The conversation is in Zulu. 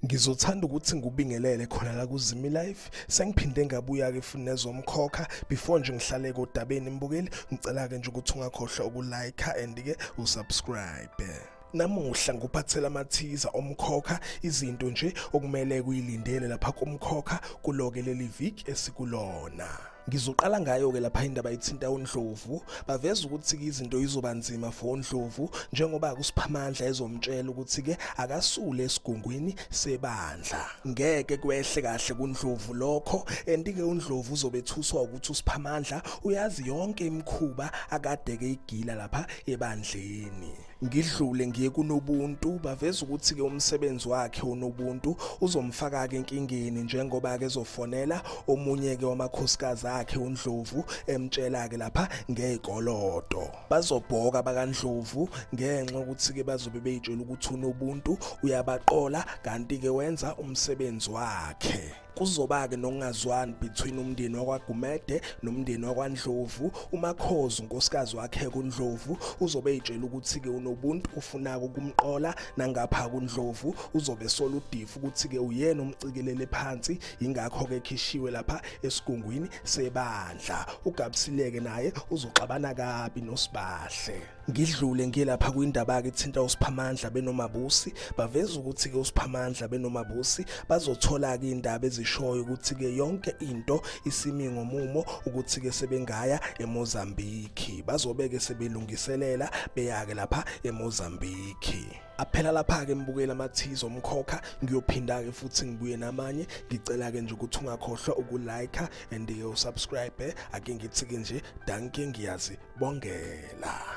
Ngizothanda ukuthi ngikubingelele khona la kuZimi Life. Sengiphinde ngabuya ke futhi nezomkhokha. Before nje ngihlale kodabeni mbukeli, ngicela ke nje ukuthi ungakhohlwa ukulike and ke usubscribe. Namuhla ngikuphathela amathiza omkhokha, izinto nje okumele kuyilindele lapha kumkhokha kuloke leli viki esikulona. Ngizoqala ngayo-ke lapha indaba ithinta uNdlovu. Baveza ukuthi-ke izinto izoba nzima for uNdlovu njengoba kuSiphamandla ezomtshela ukuthi-ke akasule esigungwini sebandla. Ngeke kwehle kahle kuNdlovu lokho and-ke uNdlovu uzobe ethuswa ukuthi uSiphamandla uyazi yonke imikhuba akade-ke igila lapha ebandleni. Ngidlule ngiye kuNobuntu, baveza ukuthi-ke umsebenzi wakhe uNobuntu uzomfaka-ke enkingeni njengoba-ke ezofonela omunye-ke wamakhosikazi akhe uNdlovu emtshela-ke lapha ngey'koloto. Bazobhoka bakaNdlovu ngenxa yokuthi-ke bazobe bey'tshela ukuthi uNobuntu uyabaqola kanti-ke wenza umsebenzi wakhe. Kuzoba-ke nokungazwani between umndeni wakwaGumede nomndeni wakwaNdlovu. UMakhoza unkosikazi wakhe kuNdlovu uzobe eyitshela ukuthi-ke uNobuntu ufuna-ke ukumqola, nangapha kuNdlovu uzobe esola uDifu ukuthi-ke uyena omcikelele phansi, yingakho-ke ekhishiwe lapha esigungwini sebandla. UGabsile-ke naye uzoxabana kabi noSibahle. Ngidlule ngiye lapha kwindaba-ke ethinta uSiphamandla benoMabusi. Baveza ukuthi-ke uSiphamandla benoMabusi bazothola-ke iy'ndaba ezishoyo ukuthi-ke yonke into isimi ngomumo ukuthi-ke sebengaya eMozambique. Bazobe-ke sebelungiselela beya-ke lapha eMozambique. Aphela lapha-ke mbukeli amathizo omkhokha, ngiyophinda-ke futhi ngibuye namanye. Ngicela-ke nje ukuthi ungakhohlwa ukulike and-ke usubscribe. Ake ngithi-ke nje dankie, ngiyazibongela.